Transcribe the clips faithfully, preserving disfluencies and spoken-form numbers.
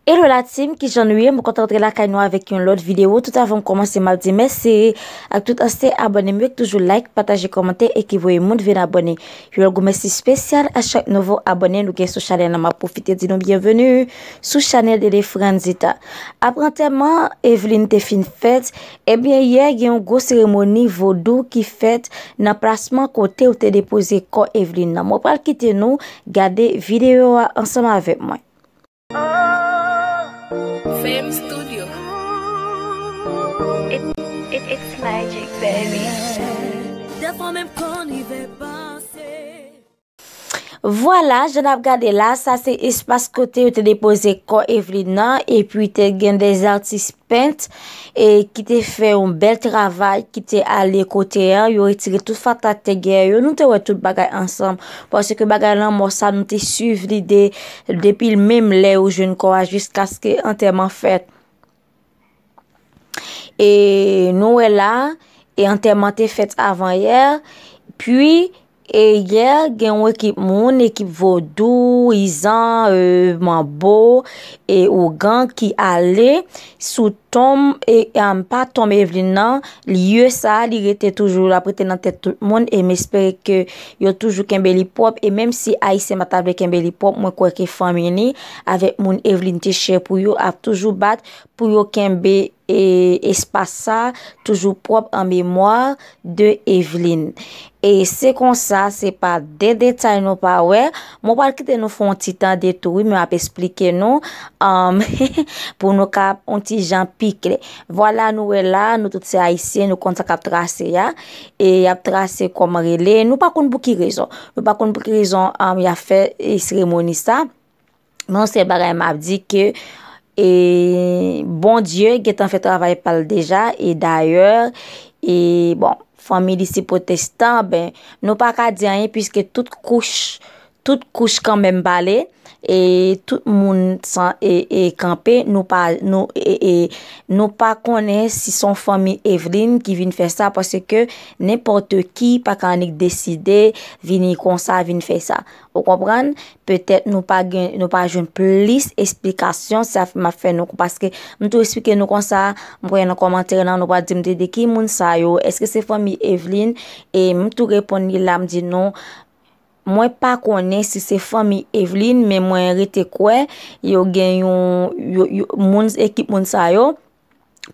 Hello la team, kijan nou ye? Mwen kontan rantre lakay nou avèk yon lòt videyo. Tout avan m kòmanse, m ap di mèsi ak tout ansyen abòne m yo ki toujou like, pataje, kòmante e ki voye moun vin abòne. Yon lòt gwo mèsi espesyal a chak nouvo abòne nou gen sou chanèl la. M ap pwofite di nou byenveni sou chanèl Dede Franzita. Apre antèman Eveline te fin fèt, ebyen, yè gen yon gwo seremoni vodou ki fèt nan plasman kote yo te depoze kò Eveline nan. Mwen pral kite nou gade videyo a ansanm avèk mwen. Fame Studio. It, it, it's magic, baby. Dèfwa menm kò n rive panse. Vwala, jan n ap gade la, sa se espas kote yo te depoze kò Eveline nan, epi te gen de atis pent e ki te fè yon bèl travay, ki te ale kote a, yo retire tout fatra k te gen yo, nou te wè tout bagay ansanm, paske bagay lanmò sa, nou te swiv li de, depi menm lè yo jwenn kò a jiskaske antèman fèt. E nou wè la, e antèman te fèt avan yè, pi e yè gen yon ekip moun, ekip vodou, izan, e manbo, e ougan ki ale sou tonm, e pa tonm Eveline nan, lye sa li rete toujou, l ap rete nan tèt tout moun, e m espere ke yo toujou kenbe li pwòp, e menm si Ayisyen pa ta vle kenbe li pwòp, mwen kwè ke fanmi li avèk moun Eveline te chè pou yo ap toujou bat pou yo kenbe e espas sa toujou pwòp an memwa de Eveline. E se konsa, se pa de detay nou pa wè. Mwen pral kite nou fè yon ti tan de tou, wi, men m ap esplike nou um, pou nou ka yon ti jan pi klè. Vwala, nou wè la, nou tout se Ayisyen, nou konn sa k ap trase a. E y ap trase kòman rele, nou pa konn pou ki rezon. Nou pa konn pou ki rezon um, y ap fè e seremoni sa. Men yon sèl bagay m ap di ke e Bondye gentan fè travay pa l deja, e dayè, e bon, fanmi li se pwotestan, ben, nou pa ka di anyen piske tout kouch, tout kouch kanmenm pale, e tout moun san e, e kanpe, nou pa, nou, e, e, nou pa konnen si se yon fanmi Eveline ki vin fè sa, paske nenpòt ki pa ka annik deside vini konsa, vin fè sa. Ou konprann? Petèt nou pa gen, nou pa jwenn plis esplikasyon, sa m ap fè nou, paske m tou esplike nou konsa, m kwè nan kòmantè lan, nou pral di m te de ki moun sa yo, èske se fanmi Eveline? E m tou reponn li la, m di non, mwen pa konnen si se fanmi Eveline, men mwen rete kwè yo gen yon, yo, yo, moun, ekip moun sa yo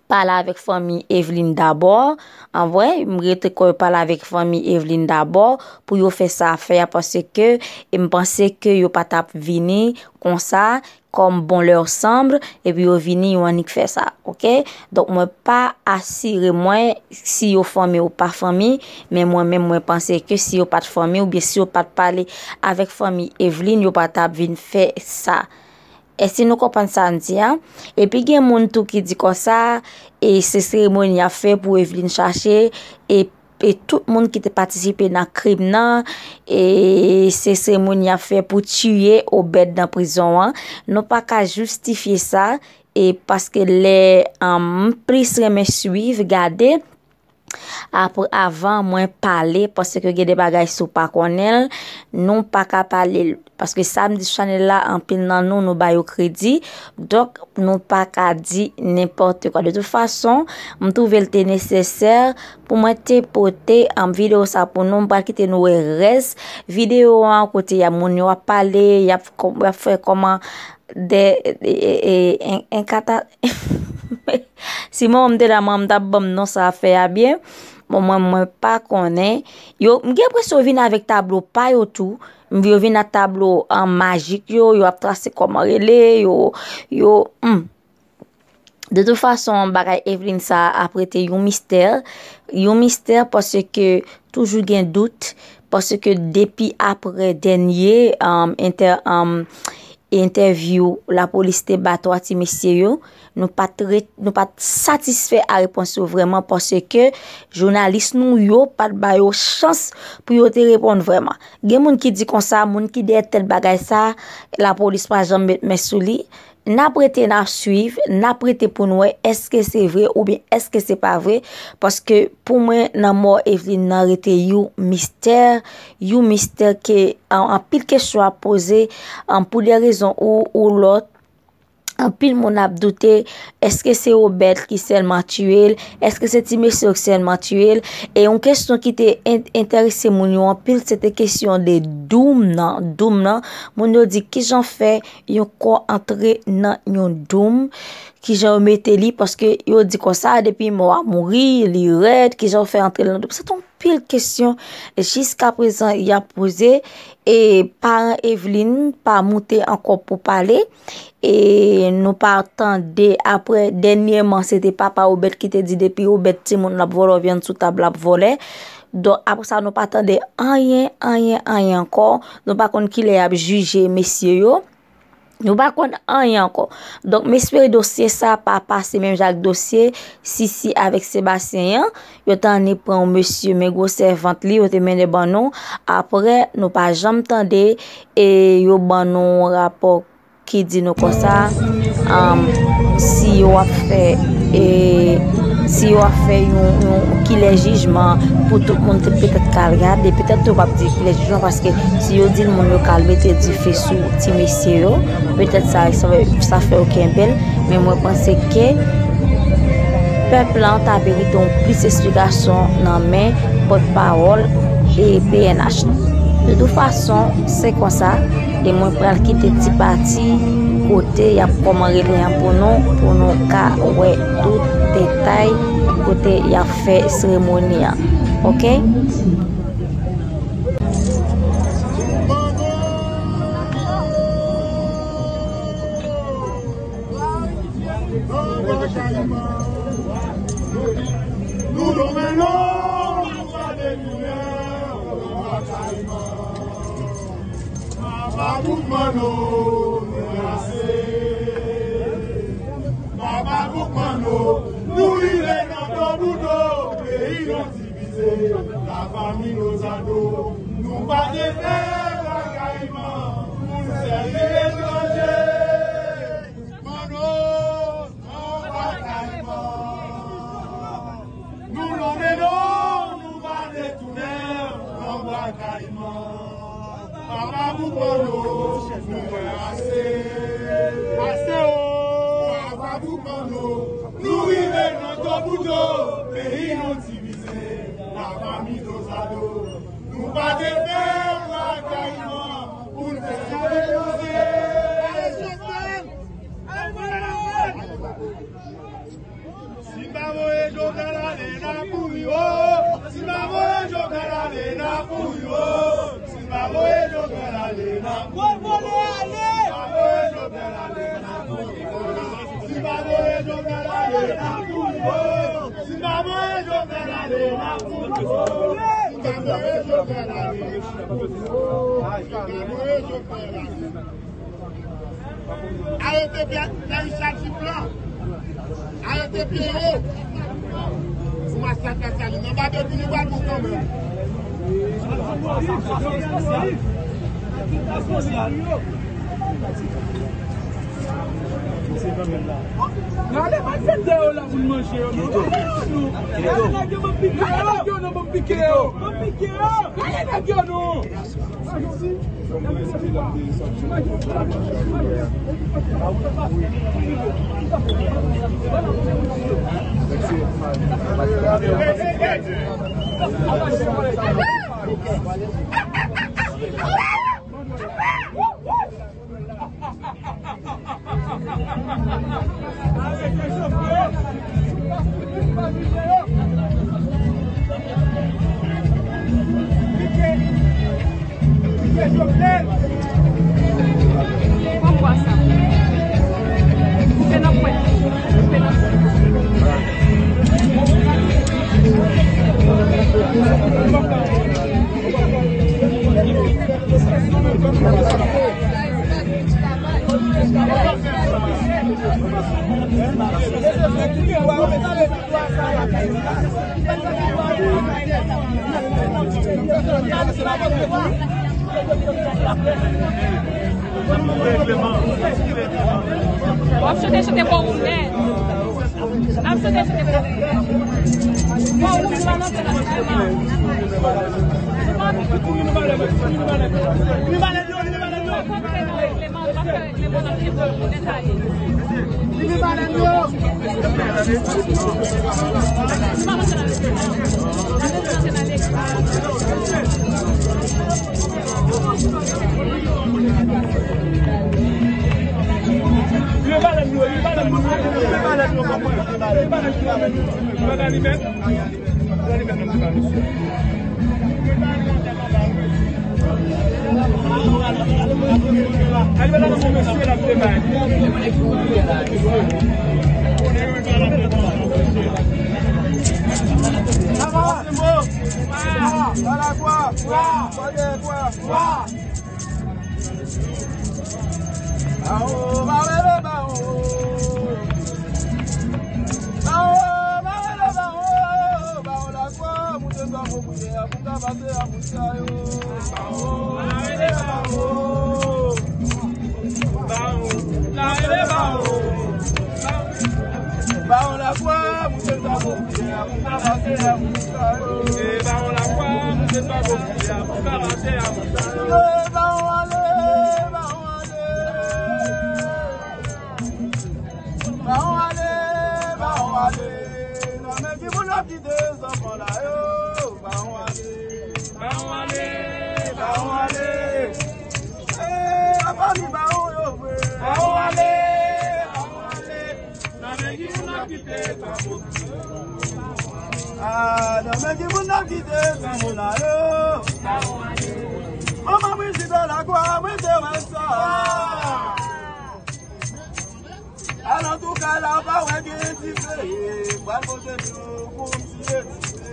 pale avèk fanmi Eveline dabò. An vre, m rete kwè yo pale avèk fanmi Eveline dabò pou yo fè sa fè a, paske m panse ke yo pa t ap vini konsa kòm bon leur semble, epi yo vini, yo annik fè sa, oke? Donk, mwen pa asire mwen si yo fanmi ou pa fanmi, men mwen menm, mwen panse ke si yo pa t fanmi oubyen si yo pa t pale avèk fanmi Eveline, yo pa t ap vin fè sa. Èske nou konprann sa m di a? Epi gen moun tou ki di konsa, e se seremoni y ap fè pou Eveline chache, e, e tout moun ki te patisipe nan krim nan, e se seremoni y ap fè pou tiye Obed nan prizon an. Nou pa ka jistifye sa, e paske lè um, m plis renmen swiv, gade, apre avan mwen pale, paske gen de bagay si w pa konnen l, nou pa ka pale l. Paske sa m di sou chanèl la, anpil nan nou, nou ba yo kredi. Donk, nou pa ka di nenpòt kwa. De tout fason, m twouve l te nesesè pou mwen te pote um, videyo sa pou nou. M pral kite nou wè rès videyo an, kote y a moun yo ap pale, y ap, y ap fè kòman de, e, e, e, en, en kata, si manman m te la, manman m t ap ban m non sa afè a byen. Bon, mwen, mwen pa konnen. Yo, m gen enpresyon yo vin avèk tablo pa yo tou. M yo vin ak tablo an majik yo, yo ap trase kòman rele, yo, yo, hmm. De tout fason, bagay Eveline sa a ap rete yon mistè. Yon mistè paske toujou gen dout, paske depi apre dènye um, entè, um, entèvyou lapolis te ba twa ti mesye yo, nou pa t ret, nou pa t satisfè a repons yo vrèman paske jounalis nou yo pa t ba yo chans pou yo te reponn vrèman. Gen moun ki di konsa, moun ki dèyè tèl bagay sa, lapolis pa janm met men sou li. N ap rete, n ap swiv, n ap rete pou n wè èske se vre oubyen èske se pa vre, paske pou mwen, nan mò Eveline nan rete yon mistè, yon mistè ke an, anpil kesyon ap poze, an, pou de rezon ou, ou lòt, Anpil moun ap doute, èske se Obèt ki sèlman tiye l? Èske se ti mesye yo ki sèlman tiye l? E yon kesyon ki te en- enterese moun yo anpil, se te kesyon de doum nan. Doum nan, moun yo di kijan fè yon kò antre nan yon doum, kijan yo mete li, paske yo di konsa, depi mò a mouri, li rèd, kijan yo fè antre l nan doum. Se te yon pil kesyon, jiskaprezan, y ap poze. E paran Eveline pa moute ankò pou pale. E nou pa tande, apre, dènyèman, se te papa Obèt ki te di depi Obèt timoun l ap vòlè, vyann sou tab l ap vòlè. Donk, apre sa, nou pa tande anyen, anyen, anyen ankò. Nou pa konn kilè y ap jije mesye yo. Nou pa konn anyen ankò. Donk, m espere dosye sa pa pase menm jan ak dosye Sisi avèk Sebastien an. Yo t annik pran yon mesye, men gwosè vant li, yo te mennen ban nou. Apre, nou pa janm tande, e yo ban nou yon rapò ki di nou konsa, um, si yo ap fè, e, si yo ap fè yon, yon kilè jijman pou tout moun te petèt ka al gade, petèt yo p ap di kilè jijman, paske si yo di l moun yo ka al mete dife sou ti mesye yo, petèt sa, sa, sa fè yo kenbe l, men mwen panse ke pèp lan ta merite yon plis esplikasyon nan men pòtpawòl e P N H lan. De tout fason, se konsa, e mwen pral kite ti pati kote y ap kòman rele an pou nou, pou nou ka wè tout detay kote y ap fè seremoni an. Oke? Nou nonmen non, nou pa detounen, nou pa kayiman. Papa Boukman nou, nou ase. Papa Boukman nou, nou rive nan to pou to, peyi nou divize. La famille Lozado, nou pa te fè pa kayiman, pou n sèvi etranje. Manno, anba kayiman. Nou nonmen non, nou pa detounen, anba kayiman. Papa Boukman nou, nou wè ase. Ase o. Papa Boukman nou, nou rive nan to pou to, peyi nou divize. La famille Lozado, nou pa te fè pa kayiman, pou n fè sa repoze. Simba voye Jovenel ale, n a kouri o. Simba voye Jovenel ale, n a kouri o. Simba voye Jovenel ale, n a kouri o. Simba voye Jovenel ale, n a kouri o. Simba voye Jovenel ale, n a kouri o. Simba voye Jovenel ale, n a kouri o. Simba voye Jovenel ale, n a kouri o. Simba voye Jovenel ale. Arete Pierre, Pierre Richard Giflan. Arete Pierrot. Pou masak Lasalin nan, ba depi nou ba nou kanmenm. Gade malfektè yo la pou n manje yo non. Gade nèg yo ban pike yo. Gade nèg yo non ban pike yo. Gade nèg yo non. W ap chante, chante pou ou menm. N ap chante, chante pou ou. Pou ou, nou pa nan fè la. Bawon, ba rele bawon. Bawon, ba rele bawon. Bawon lakwa, moute sa pou kouye a, pou ka pase a moun sa yo. Bawon, ba rele bawon. Bawon, ba rele bawon. Bawon lakwa, moute sa pou kouye a, pou ka pase a moun sa yo. E bawon lakwa, moute sa pou kouye a, pou ka pase a moun sa yo. E bawon ale, bawon ale. Bawon ale, bawon ale. Nan men ki moun ap kite zanfan la yo. Bawon ale, bawon ale, bawon ale. Eh, a pa mi bawon yo vre. Bawon ale, bawon ale. Nan men ki moun ap kite zanfan. Ah, nan men ki moun ap kite zanfan la yo. Manman mwen chita lakwa, mwen te wè sa. Alantouka la pa wè gen dife. Mwen pote dlo pou m tiye dife.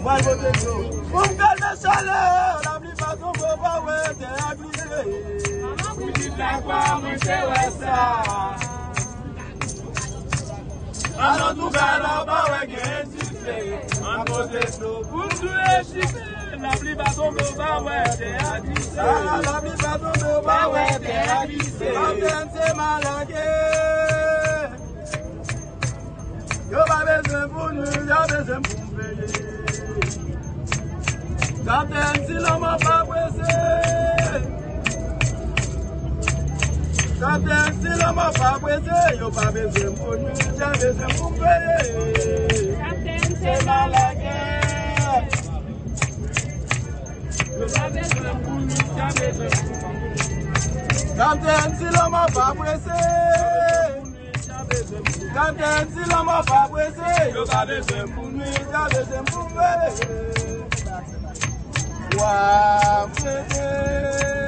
Mwen pote dlo pou m kalme chalè. Lapli pa tonbe, pa wè tè a glise. Mwen te wè sa. Alantouka la pa wè gen dife. Mwen pote dlo pou m touye dife. Lapli pa tonbe, ou pa wè tè a glise. Ah, lapli pa tonbe, ou pa wè tè a glise. Kaptèn se malage. Yo pa bezwen pou nou, yo bezwen pou m veye. Kaptèn, si lanmò pa prese. Kaptèn, si lanmò pa prese, yo pa bezwen pou nou, yo bezwen pou m veye. Kaptèn, se malage. Kaptèn, si lanmò pa prese. Kaptèn, si lanmò pa prese. Yo pa bezwen pou nou, yo bezwen pou mwen. Wa, m rete.